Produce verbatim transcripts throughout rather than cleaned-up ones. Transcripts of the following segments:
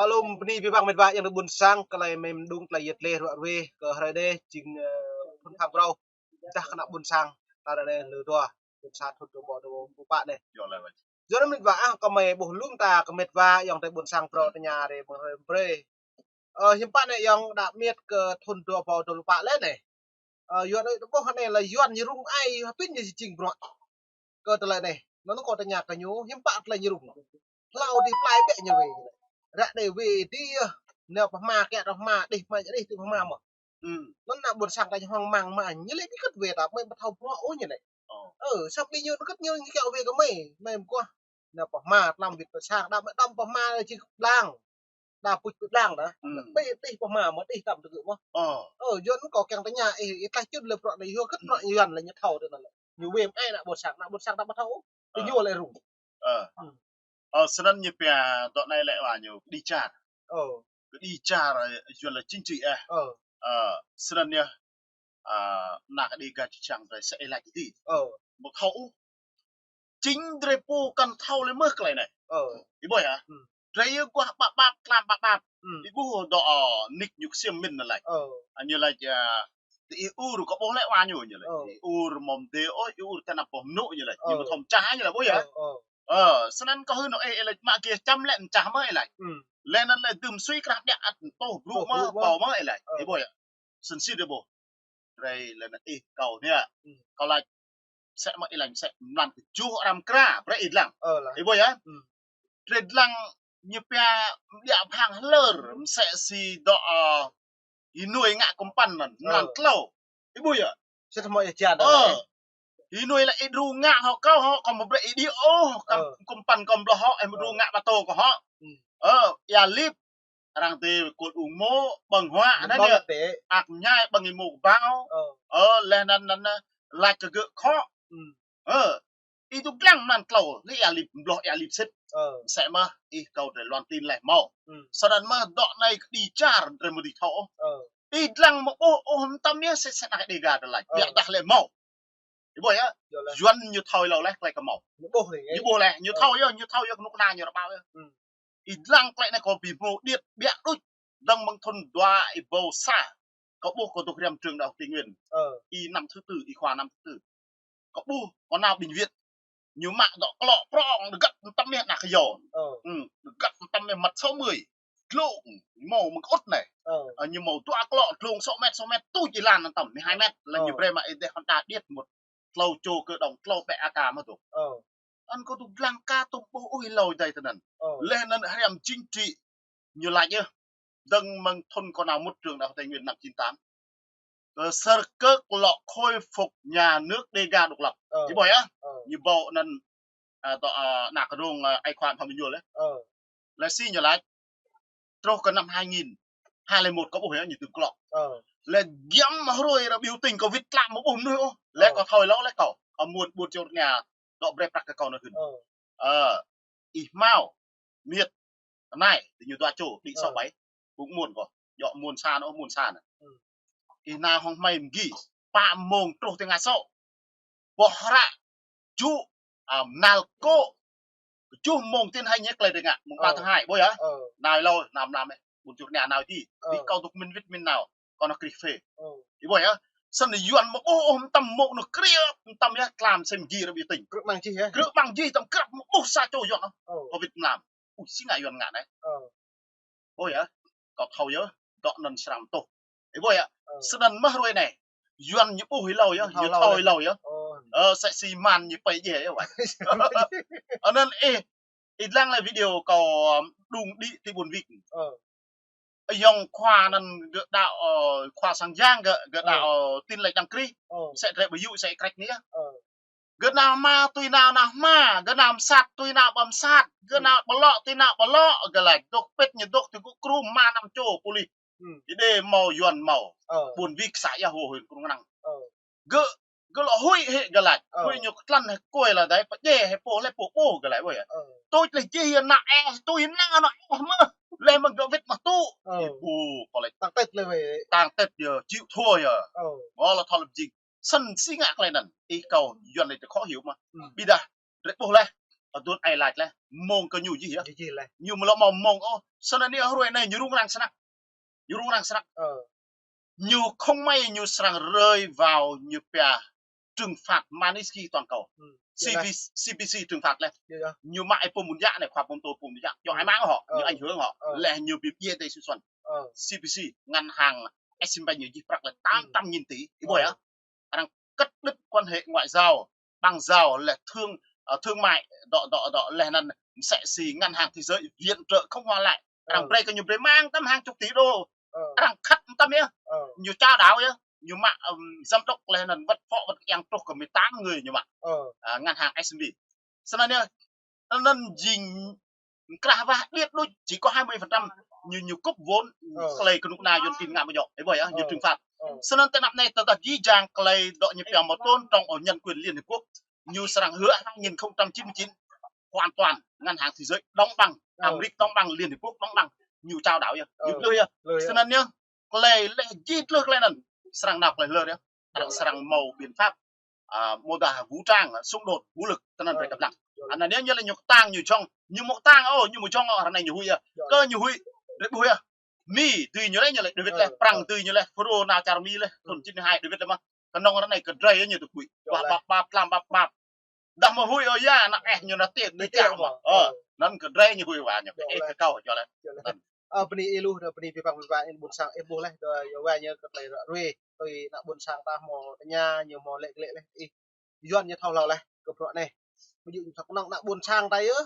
Alum bơni abih bang met wa ayŏng adơi ƀuôn sang, kơ tơlơi mơ̆ng đung tơlơi yet leh ruă ruê kơ hrơi anai jing, ơ, thŭn pơphang phrâo. Dah kơ ană ƀuôn sang, ta ră anai lơ dua, ƀuôn sang thŭn dua rơbâo dua pluh pă anai. Yua anŭn met wa ah, kơ mơi ƀuh lŏm ta kơ met wa ayŏng adơi ƀuôn sang phrâo tơña rai mơ̆ng hrơi brơi. Ơ, hiư̆m pă anai ayŏng đah met kơ thŭn dua rơbâo dua pluh pă leh anai. Ơ, yua anŭn tơƀuh anai lĕ Yuan ñu rŭng ai, hơpĭn ñu jing bruă. Kơ tơlơi anai, anŭn kâo tơña kơ ñu, hiư̆m pă tơlơi ñu rŭng. Hlâo dih plai ƀĕ ñu wai. Ră anai wai dih, nao pơ hma, kiăng rŏh hma, dih hma, dih tui pơ hma mơ̆n. Anŭn ană ƀuôn sang ta ñu hăng mơ̆ng mơ̆n, ñu lĕ ƀu kơ̆t wai ta, mơi ƀu thâo bruă ôh ñu lĕ. Ơ, samơ̆ ñu kơ̆t ñu kiăng wai kơ mơi, mơi ƀu kơkuh. Nao pơ hma, tlam wĭt pơ sang, đah mơi đăm pơ hma lĕ jing blang. Đa puč pơ blang đa. Pi tih pơ hma mơ̆n, tih tăm tơgŭ mơ̆n. Ơ, Yuan kâo kiăng tơña, ih, ih tlaih čun lĕ bruă anai, yua kơ bruă Yuan lĕ ñu thâo tui anŭn lĕ. Ñu wai mơai ană ƀuôn sang, ană ƀuôn sang ta ƀu thâo. Tơ ñu lĕ rŭng. Ơ, sơnăn ñu pia dŏ anai lĕ wa ñu kơđi čar. Kơđi čar, Yuan lĕ chính trị ah. Ơ, sơnăn ñu, ơ, ană kơđi gah čơčang rai sĕ ih laĭ tih. Ƀu thâo ôh. Chính drei pô kăn thâo lĕ mơ̆ tơlơi anai. Ih ƀuh ah. Drei yơh guah ƀap ƀap, tlam ƀap ƀap. Ih ƀuh dŏ, ơ, nik ñu ksiêm min anŭn laĭ. Ơ, ñu laĭ, ơ, tơ ih ur kơ ƀuh lĕ wa ñu ñu laĭ. Ih ur mơ̆ng dê ôh, ih ur tơ anăp boh mơnŭ ñu laĭ. Ñu mơ̆ thâo mơčah ñu laĭ ƀuh ah. Ơ, sơnăn kâo hưn ih laĭ mă gih čăm lĕ mơčah mơ̆ ih laĭ. Lĕ anŭn lĕ dưm sui krah ƀiă ăt tuh brŭ mơ̆, pô mơ̆ ih laĭ. Ih ƀuh ah. Sĭt sĭt ih ƀuh. Drei lĕ anŭn ih kâo anai. Kâo laĭ sĕ mơ̆ ih laĭ sĕ mlan kơjuh arăng kra, brơi ih dlăng. Ih ƀuh ah. Drei dlăng ñu pia ƀiă phang hlơr, msĕ si dŏ, ơ, Ih nuai ngă kơmpăn anŭn, mlan klâo. Ih ƀuh ah. Sĭt mơ̆ ih čan. Ơ. Ih nuai lĕ ih dru ngă hŏ kâo hŏ, kâo mơ̆ brơi ih dih ôh, kơmpăn kâo mlŏh hŏ, ih mơ̆ dru ngă ƀa tô kâo hŏ. Ơ, ia lip, arăng tơ kul ung mô, ƀơ̆ng huă, anŭn ñu. Ak ñai ƀơ̆ng ih mô kơbao. Ơ, leh anŭn anŭn, lač kơ gơ̆ khŏ. Ơ, ih dŏ dlăng mlan klâo, lĕ ia lip mlŏh ia lip sĭt. Sĕ mơ̆, ih kâo drei luan tin leh mâo. Sơnăn mơ̆ dŏ anai kơđi čar drei mơ̆ dih thâo. Ih dlăng mơ̆ ƀuh ôh mơtam yơh sĕ sĕ ană kơđi gah drei laĭ. Ƀiă dah lĕ mâo. Ih ƀuh ah. Yuan ñu thâo hlâo leh tơlơi kơ mâo. Ñu ƀuh leh, ñu thâo yơh, ñu thâo yơh kơnuk kơna ñu rơbao yơh. Ih dlăng tơlơi anai kâo ƀu hmâo điêt ƀiă đôč. Dơ̆ng mơ̆ng thŭn dua ih ƀâo sa. Kâo ƀuh kâo dŏ hriăm trường đại học Tây Nguyên. Ih năm thứ tư, ih khóa năm thứ tư. Kâo ƀuh, kâo nao bệnh viện. Ñu mă dŏ klŏ prŏng, rơgăt mơtam mơ̆ ană kơyâo. Rơgăt mơtam mơ̆ măt sáu mươi. Dlông, mâo mơ̆ng kơ ŭt anai. Ñu mâo dua klŏ, dlông sô met, sô met, tuč ih lan mơtam, mười hai mét. Lĕ ñu brơi mă ih dêh Honda điêt mŭt. Tlâo čô kơ đŏng, tlâo pĕ A K mơ̆ dŏ. Anŭn kâo dŏ dlăng ka tŭm ƀuh ôh ih hlâo dai tơ anŭn. Leh anŭn hriăm chính trị. Ñu laĭ yơh. Dơ̆ng mơ̆ng thŭn kâo nao mŭt trường đại học Tây Nguyên năm chín tám. Ơ, sơr kơk lŏ khôi phục nhà nước Đêga độc lập. Ih ƀuh ah. Ñu ƀâo anŭn, ơ, tơ, ơ, ană kơdông, ơ, ai khua Phạm Minh Nhul ah. Lĕ si ñu laĭ. Truh kơ năm hai nghìn, hai lẻ một kâo ƀuh yơh ñu tŭ klŏ. Lĕ giăm hrơi ră biểu tình kâo wĭt tlam mơ̆ ƀuh mơnuih ôh. Lĕ kâo thâo hlâo lĕ kâo. Ơ, muôn ƀuôn čô anai dŏ brơi prăk kơ kâo anŭn hưn. Ơ, ih hmâo, miêt, anai, tơ ñu dua čô, đĭ sô bai. Ƀu muôn kâo, djŏ muôn sa anŭn, muôn sa anŭn. Ih nao hŏng hmei mơgi, pă mông truh tơ ngă sô. Boh hră, čŭ, ơ, mơnal kô̆. Kơjuh mông tin hai ñu tơlơi tơ ngă, mông pă tơ hai, ƀuh ah. Nao hlâo, nao mlam eh. Ƀuôn čô anai nao ti. Ih kâo dŏ min wĭt min nao. Kâo nao krih phê. Ih ƀuh ah. Sơnăn Yuan mơ̆ ƀuh ôh mơtam mông nao krih mơtam yơh tlam sem gi ră biểu tình. Krư̆ ƀăng jih yơh. Krư̆ ƀăng jih tơm krăp mơ̆ ƀuh sa čô Yuan ah. Kâo wĭt mlam. Ui, si ngă Yuan ngă anai. Ƀuh ah. Kâo thâo yơh. Dŏ anŭn srăng tuh. Ih ƀuh ah. Sơnăn mơ̆ hrơi anai. Yuan ñu ƀuh hlâo yơh, ñu thâo hlâo yơh. Ơ, sĕ si mơ̆n ñu pơjeh yơh wa. Anŭn ih, ih dlăng lĕ video kâo, ơ, đung đĭ ti ƀuôn Vik. Ayŏng khua anŭn gơ̆ đaŏ, ơ, khua sang yang gơ̆, gơ̆ đaŏ, ơ, Tin Lành Đấng Christ. Sĕ drơi ƀu yŭ sĕ krĕč anai ah. Gơ̆ nao hma tui nao nao hma, gơ̆ nao mơsat tui nao ƀă mơsat, gơ̆ nao ƀlŏ tui nao ƀlŏ, gơ̆ laĭ dŏ pĭt ñu dŏ tơ gŭ kru hma năm čô pôlis. Ih đe mâo Yuan mâo. Ƀuôn Vik sa yah hô hên kru năng. Gơ̆, gơ̆ lŏ huĭ hĕ gơ̆ laĭ. Huĭ ñu kơtlăn hĕ kôi lă dai, pơjeh hĕ pô lĕ pô ƀuh gơ̆ laĭ ƀuh ah. Tuč lĕ jih yơh ană eh, tui năng ană eh mơ̆. Lĕ mơ̆ng gơ̆ wĭt mă tŭ. Ih ƀuh kâo laĭ. Tăng tết lĕ wai. Tăng tết yơh, chịu thua yơh. Mơ̆ lă thâo lĕ jing. Sơnăn si ngă tơlơi anŭn, ih kâo Yuan lĕ tơ khó hiểu mơ̆. Ƀiădah, drei ƀuh leh. Ơ, tui ai laĭ lĕ, mơ̆ng kơ ñu jih yơh. Ñu jih lĕ. Ñu mơ̆ lŏ mơ̆ mơ̆ng ôh, snăn anai hrơi anai ñu rŭng răng snăk. Ñu rŭng răng snăk. Ơ. Ñu không may ñu srăng rơi vào ñu pia trừng phạt Magnitsky toàn cầu. Ừ. Yơh lĕ. C P C, C P C trừng phạt lĕ. Yơh, yơh. Ñu mă ai pô mŭn yă anai, khua pô mŭn tô pô mŭn yă. Yua ai mang hŏ, ñu ảnh hưởng hŏ. Ơ. Lĕ ñu ƀĭ ƀiă tơi su suan. Ơ. C P C, ngân hàng Exim Bank ñu jih prăk lĕ tám trăm nghìn tỷ. Ih ƀuh yơh. Arăng cắt đứt quan hệ ngoại giao, băng giao lĕ thương, ơ, thương mại, dŏ, dŏ, dŏ, lĕ anăn msĕ si ngân hàng thế giới viện trợ không hoàn lại. Arăng brơi kơ ñu brơi mang tăm hàng chục tỷ đô. Arăng khăt tăm yơh. Ñu čao đao yơh. Ñu mă, ưm, giám đốc lĕ anăn wăt phó wăt kiăng truh kơ mười tám người ñu mă. À, ngân hàng Exim Bank. Snăn yơh. Anăn jing krah wah điêt đôč, chỉ có hai mươi phần trăm ñu, ñu cướp vốn, klei kơnuk kơna Yuăn tin ngă mơ̆ djŏ. Ih ƀuh yơh, ñu trừng phạt. Snăn tơ anăp anai tơdah jih jang klei dŏ ñu pia một tôn trọng ở nhân quyền Liên Hiệp Quốc, ñu srăng hứa hai nghìn không trăm chín mươi chín hoàn toàn ngân hàng thế giới đóng băng, Amrik đóng băng, Liên Hiệp Quốc đóng băng, ñu čao đao yơh, ñu lui yơh. Snăn yơh, klei lĕ jih lui klei anăn, srăng nao klei lui yơh. Arăng srăng mâo biện pháp, à, mơ̆ dah vũ trang, xung đột, vũ lực, tơ anăn brơi kơ lăng. Anăn anai ñu lĕ ñu ktang ñu jŏng, ñu mơ̆ ktang ôh, ñu mơ̆ jŏng ôh, ară anai ñu huĭ yơh. Kơ ñu huĭ, drei ƀuh yơh. Mi, dưi ñu lĕ, ñu lĕ, David lĕ, Prăng dưi ñu lĕ, Pharaoh nao čar Mi lĕ, thŭn chín mươi hai David lĕ mơh. Kơnơ̆ng ară anai kơ drei yơh ñu tŭ huĭ. Wah, ƀap, ƀap, tlam, ƀap, ƀap. Dah mơ̆ huĭ ôh yơh, ană eh ñu nao tiê, tiê tiă mơh. Ơ, anăn kơ drei ñu huĭ wa ñu, kơ ih kơ kâo, yơh lĕ. Ơ, bơni ih lu, dah bơni pih păng pih păng ih ƀuôn sang, ih ƀuh leh, dah yua wa ñu kơ klei ră ruai. Tui ană ƀuôn sang ta mơ̆ tơña, ñu mơ̆ lĕ lĕ leh, ih. Yuăn ñu thâo hlâo leh, kơ bruă anai. Ƀu djơ̆ ñu thâo kơnơ̆ng ană ƀuôn sang ta yơh.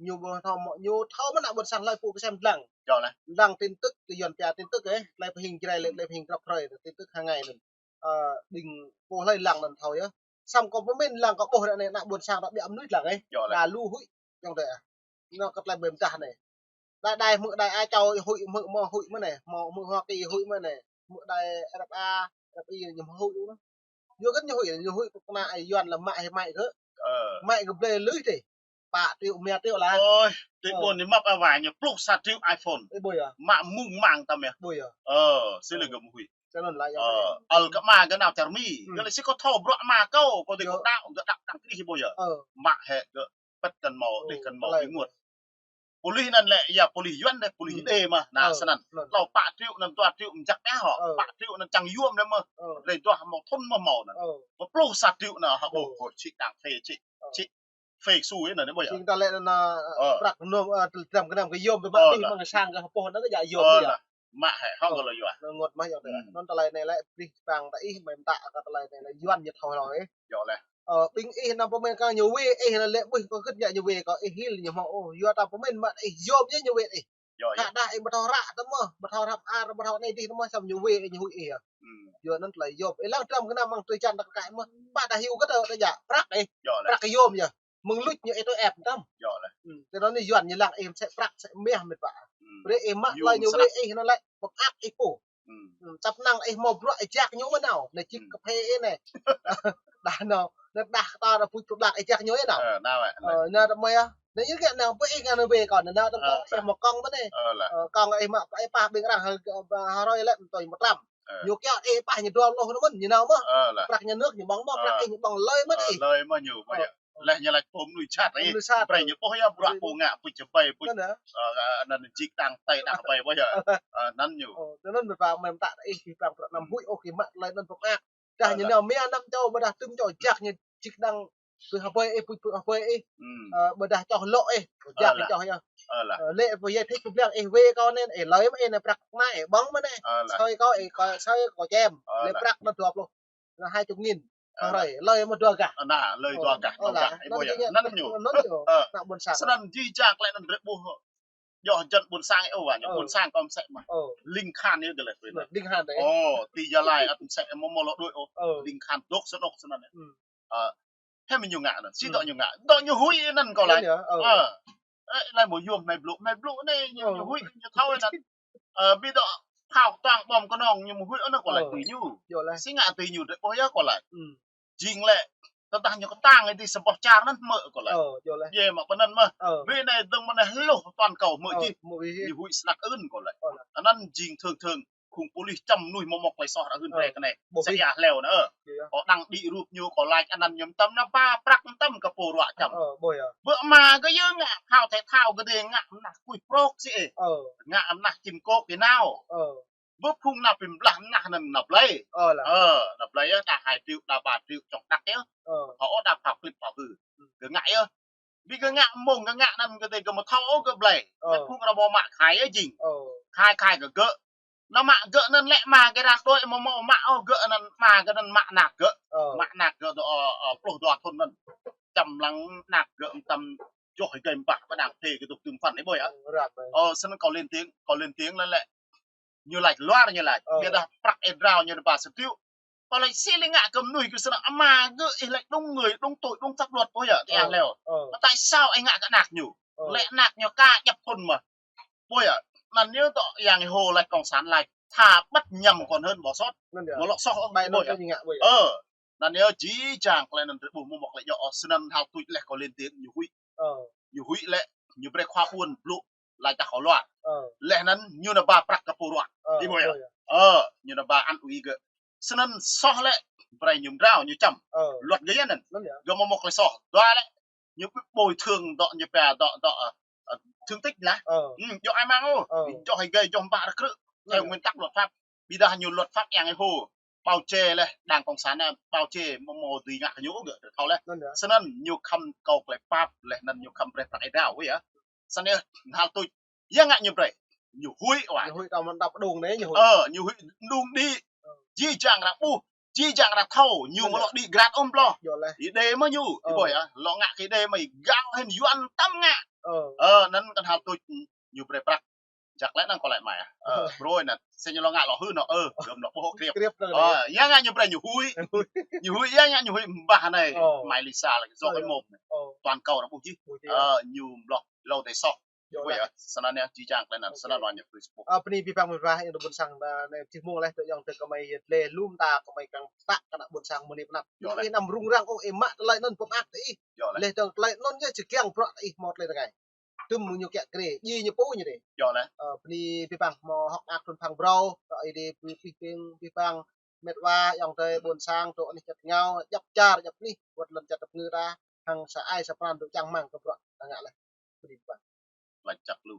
Ñu ƀu thâo mơ̆, ñu thâo mơ̆ ană ƀuôn sang hlơi pô kơsem dlăng. Yơh leh. Dlăng tin tức, tui Yuăn pia tin tức ih, klei pơhing Jrai lĕ, klei pơhing grăp hrơi, tin tức hàng ngày anŭn. Ơ, ƀing pô hlơi lăng anŭn thâo yơh. Samơ̆ kâo pơmĭn lăng kâo ƀuh ră anai ană ƀuôn sang ta ƀiă mơnuih dlăng ih. Yơh leh. Lalu huĭ, yơh dêh. Ñu kơ klei ƀem tah anai. Đa đai hmư̆ đai Á Châu huĭ hmư̆ mơ̆ huĭ mơ̆ anai, mơ̆ hmư̆ Hoa Kỳ huĭ mơ̆ anai, hmư̆ đai R F A, R F I ñu mơ̆ huĭ anŭn. Ñu kơ ñu huĭ, ñu huĭ kơ ană ih Yuăn lĕ mă ih mă kơ. Ơ. Mă kơ blơi lưới tih. Pă triệu, rơma triệu lah. Ôi, tui ƀôn ñu mă ƀă wa ñu pluh sa triệu iPhone. Ih ƀuh yơh. Mă mơ̆ng mang tăm yơh. Ƀuh yơh. Ơ, si lĕ gơ̆ mơ̆ huĭ. Čang anŭn lah yơh. Ơ, ăl kơ ama gơ̆ nao čar Mi. Gơ̆ lĕ si kâo thâo bruă ama kâo, kâo dêh kâo đaŏ, gơ̆ đaŏ tang krih ih ƀuh yơh. Ơ. Mă hĕ gơ̆ pĕt kăn mâo, dêh kăn mâo, ih ngŏt. Pôlis anăn lĕ, yơh pôlis Yuăn dêh, pôlis Êđê mơh. Anŭn, snăn. Tlâo pă triệu anăn dua triệu mơ̆ jak ƀiă hŏ. Pă triệu anăn čang yuôm dêh mơh. Drei duah mâo thŭn mơh mâo anăn. Mơ̆ pluh sa triệu anăn hŏ ƀuh, ƀuh, čih đang phê, čih, čih phê su anăn, ƀuh yơh. Čih ta lĕ anăn, prăk anŭn, ơ, tơl dram kơnăm kơ yuôm, ƀiă ƀiă ƀing mơ̆ng sang kơ hơpô anăn kơ jak yuôm yơh. Mă hĕ, hŏng kơ lŏ yua. Anŭn ngŏt mơh yơh dêh. Anŭn tơlơi anai lĕ, prih păng ta ih, mơ̆ ta kơ tơlơi anai lĕ, Yuăn ñu thâo hlâo ih. Yơh leh. Ơ, ƀing ih anăm pơmĭn kơ ñu huĭ, ih anăn lĕ ƀuh kơ gĭt ñu huĭ kơ ih hil ñu mơ̆ ôh, yua ta pơmĭn mă ih yôm ñu ñu huĭ ih. Yơh, yơh. Kơ dah ih ƀu thâo hră tơ mơh, ƀu thâo hră ar, ƀu thâo anai dih tơ mơh, samơ̆ ñu huĭ ih ñu huĭ ih yơh. Yua anŭn tơlơi yôm. Ih lăng dram kơnăm mơ̆ng tui čan ta kơ kăi mơh, pă dah hiu kơ tơ, tơ jak, prăk ih. Yơh leh. Prăk kơ yôm yơh. Mơ̆ng luč ñu ih tui ĕp tăm. Yơh leh. Tơl anŭn Yuăn ñu lăng ih mơsĕ prăk, mơsĕ mah mĕt wa. Brơi ih mă klei ñu huĭ ih anŭn lĕ, pơak ih pô. Tăp năng ih mâo bruă ih jak ñu mơ̆ nao, anai čih kơ phê ih anai. Dah nao, anai dah ta dah pui pơblak ih jak ñu ih nao. Ơ, nao ih. Ơ, nao tơ mơi ah. Anai yơh kơ nao pơ ih ngă anai bê kâo, nao tơ kông ih mâo kông mơ̆ anai. Ơ, kông ih mă, ih pah ƀing arăng hrơi lĕ mơ̆ tui mơ̆ tlam. Ñu kiaŏ ih pah ñu dua pluh anŭn mơ̆n, ñu nao mơh. Prăk nhà nước ñu ƀơ̆ng mơh, prăk ih ñu ƀơ̆ng lơi mơ̆n ih. Lơi mơ̆ ñu, mơ̆ yơh. Leh ñu laĭ pô mơnuih jhat ih. Mơnuih jhat. Brơi ñu ƀuh yơh, bruă pô ngă, pô čơbei, pô, anăn, ơ, anăn jik đang tơi đang ƀai ƀuh yơh. Ơ, anăn ñu. Ơ, anŭn mơ̆ pă mơ̆ ta ih pih păng bruă anăm huĭ ôh kơ mă tơlơi anŭn pơak. Dah ñu nao mia năm čô, ƀôdah tŭm čô jak ñu jik đang pơ hơbơi ih, pui pơ hơbơi ih. Ơ, ƀôdah čoh lŏ ih, jak ñu čoh yơh. Ơ, lĕ pơ yai thĭt pơblang ih wê kâo anai, ih lơi mơ̆ ih anai prăk anai, ih ƀơ̆ng mơ̆ anai. Sơi kâo, ih kâo, sơi kâo čem. Lĕ prăk anŭn dua pluh. Anŭn hai chục nghìn. Hrơi, lơi mơ̆ dua gah. Anŭn, lơi dua gah, dua gah. Ih ƀuh yơh. Anŭn ñu. Anŭn ñu. Ană ƀuôn sang. Snăn jih jang klei anŭn drei ƀuh. Yơh jăn ƀuôn sang ih ôh wa, ñu ƀuôn sang kâo mơsĕ mơh. Ling Khan yơh gơ̆ lĕ. Ling Khan dêh. Ơ, ti Gia Lai ăt mơsĕ mơ̆ mơ̆ lŏ đuaĭ ôh. Ling Khan dŏ snăn ôh snăn. Ơ, hĕ mơ̆ ñu ngă anŭn. Si dŏ ñu ngă. Dŏ ñu huĭ anŭn kâo laĭ. Ơ, ơ, laĭ mơ̆ yôm hmei blŭ, hmei blŭ anai ñu, ñu huĭ, ñu thâo anŭn. Ơ, ƀiă dŏ phao tuang ƀom kơnơ̆ng ñu mơ̆ huĭ anŭn kâo laĭ tui ñu. Si ngă tui ñu drei ƀuh yơh kâo laĭ. Jing lĕ, tơdah ñu kơtang ih dih sa boh čar anŭn hmư̆ kâo laĭ. Yơh mă pơ anŭn mơh. Ƀiă anai dơ̆ng mơ̆ anai hluh toàn cầu hmư̆ jih. Ñu huĭ snăk ưn kâo laĭ. Anŭn jing thường thường. Khung pôlis čăm mơnuih mơ̆ mơ̆ klei soh ră hưn ƀôh, rai kơ anai. Ƀôh, sa ia hleo anai, ơ. Kâo đăng đĭ rup ñu, kâo lač anăn ñu mơtam, anăn ba prăk mơtam kơ pô ruă čăm. Ơ, ƀôh, ơ. Bơ ama kơ yơh ngă phao thể thao kơ dê ngă mơnah kuih prôk sĭ ê. Ơ. Ngă mơnah čim kôk kơ nao. Ơ. Bơ phung nao pim blah mơnah anăn nao blai. Ơ, lah. Ơ, nao blai yơh, đa hai triệu, đa ba triệu čŏk đăk yơh. Ơ. Hŏ đa phao klip phao hư. Kơ ngă yơh. Bi kơ ngă mông kơ ngă anăn kơ dê kơ mơ̆ thâo ôh kơ blai. Ơ. Lĕ phung ră mơ̆ mă khai yơh jing. Ơ. Khai khai kơ gơ̆. Nao mă gơ̆ anăn lĕ ama gơ̆ răng đôi mơ̆ mơ̆ mă ôh gơ̆ anăn ama gơ̆ anăn mă anak gơ̆. Ơ. Mă anak gơ̆ dŏ, ơ, pluh dua thŭn anăn. Čăm lăng anak gơ̆ mơtam joh hơgei ƀah ƀa đang phê kơ dŏ tŭm phăn ih ƀôh yơh. Ơ, rap ƀai. Ơ, snăn kâo lên tiếng, kâo lên tiếng lĕ lĕ. Ñu lač luar ñu lač. Ơ. Ƀiădah prăk ih drao ñu ba sa triệu. Kâo lač si lĕ ngă kơ mơnuih kơ snăn ama gơ̆ ih lač đúng người, đúng tội, đúng pháp luật ƀôh yơh, tơ ia hleo. Ơ. Mă tại sao ih ngă kơ anak ñu? Ơ. Lĕ anak ñu ka djăp thŭn mơh. Ƀôh yơh, anăn ñu dŏ Yang Êhô lač cộng sản lač tha bắt nhầm còn hơn bỏ sót. Anăn yơh. Mơ̆ lŏ soh ôh, ƀai ƀôh anăn yơh. Kơ ñu ngă ƀôh yơh. Ơ, anăn yơh jih jang klei anăn drei ƀuh mơ̆ mơ̆ klei djŏ ôh, snăn hal tuč leh kâo lên tiếng ñu huĭ. Ơ. Ñu huĭ lĕ, ñu brei khua ƀuôn blŭ lač ta khua luar. Ơ. Leh anăn ñu nao ba prăk kơ pô ruă. Ơ, ih ƀôh yơh. Ƀôh yơh. Ơ, ñu nao ba ăn ui gơ̆. Snăn soh lĕ, brei ñu mdrao ñu čăm. Ơ. Luật gơ̆ yơh anăn. Anăn yơh. Gơ̆ mơ̆ mơ̆ klei soh. Dua lĕ, ñu bồi thường dŏ ñu pia dŏ dŏ, ơ, ơ, thương tích lah. Ơ. Ơ, djŏ ai mang ôh. Ơ. Djŏ hơgei djŏ ƀah rơkrư̆. Anăn yơh. Theo nguyên tắc luật pháp. Ƀiădah ñu luật pháp Yang Êhô. Bao che leh, đảng cộng sản anăn bao che mơ̆ mơ̆ dưi ngă kơ ñu gơ̆, thâo leh. Anăn yơh. Snăn ñu khăm kâo klei pap leh anăn ñu khăm brei prăk ih drao ƀôh yơh. Snăn yơh, hal tuč. Yua ngă ñu brei. Ñu huĭ wa. Ñu huĭ tơl mơ̆ đăp đung anai, ñu huĭ. Ơ, ñu huĭ đung đĭ. Ơ. Jih jang arăng ƀuh, jih jang arăng thâo, ñu mơ̆ lŏ đĭ grat ôh bloh. Djŏ leh. Ih đe mơ̆ ñu, ih ƀôh yơh. Lŏ ngă kơ ih đe mơ̆ ih gao hĭn Yuăn tăm ngă. Ơ. Ơ, anăn kăn hal tuč ñu brei prăk. Jăk leh anăn kâo lač mă yơh. Ơ, brơi anăn. Snăn ñu lŏ ngă lŏ hưn nŏ, ơ, gơ̆ lŏ ƀuh kriăp. Kriăp anăn. Ơ, yua ngă ñu brei ñu huĭ. Ñu huĭ, yua ngă ñu huĭ mbah anai. Ơ. Mai Lisa leh, dŏ kơ mông. Ơ. Toàn cầu arăng ƀuh jih. Ƀuh jih. Ơ, ñu bloh lŏ dê soh. Djŏ leh. Ƀôh yơh, snăn yơh, jih jang klei anăn, snăn yơh. Ơ, bơni abih bang mơ̆ ƀah, ayŏng adơi ƀuôn sang, đa anai jih mông leh, tơ ayŏng adơi kơ mơi yơh leh lŭm ta kơ mơi kiăng pơtă kơ ană ƀuôn sang mơ̆ng anai pơnăp. Djŏ leh. Ih anăm rŭng răng ôh, ih mă tơlơi anăn pơmơak tơ ih. Djŏ leh. Leh dơ̆ng tơlơi anăn yơh či kiăng bruă tơ ih mâo tơlơi rơngai. Tŭm mơ̆ng ñu kiăng krê, djai ñu pô ñu dê. Djŏ leh. Ơ, bơni abih bang mơ̆ hŏk mơak thŭn phang brâo, tơ ih đê bơni abih bang, abih bang, met wa, ayŏng adơi ƀuôn sang, tơ anih čar ngao, djăp čar, djăp anih, wăt lŏn čar tơpơngư ta, hăng sa ai sa pran dŏ čang rơmang kơ bruă ta ngă leh. Bơni abih bang. Lač jăk lu.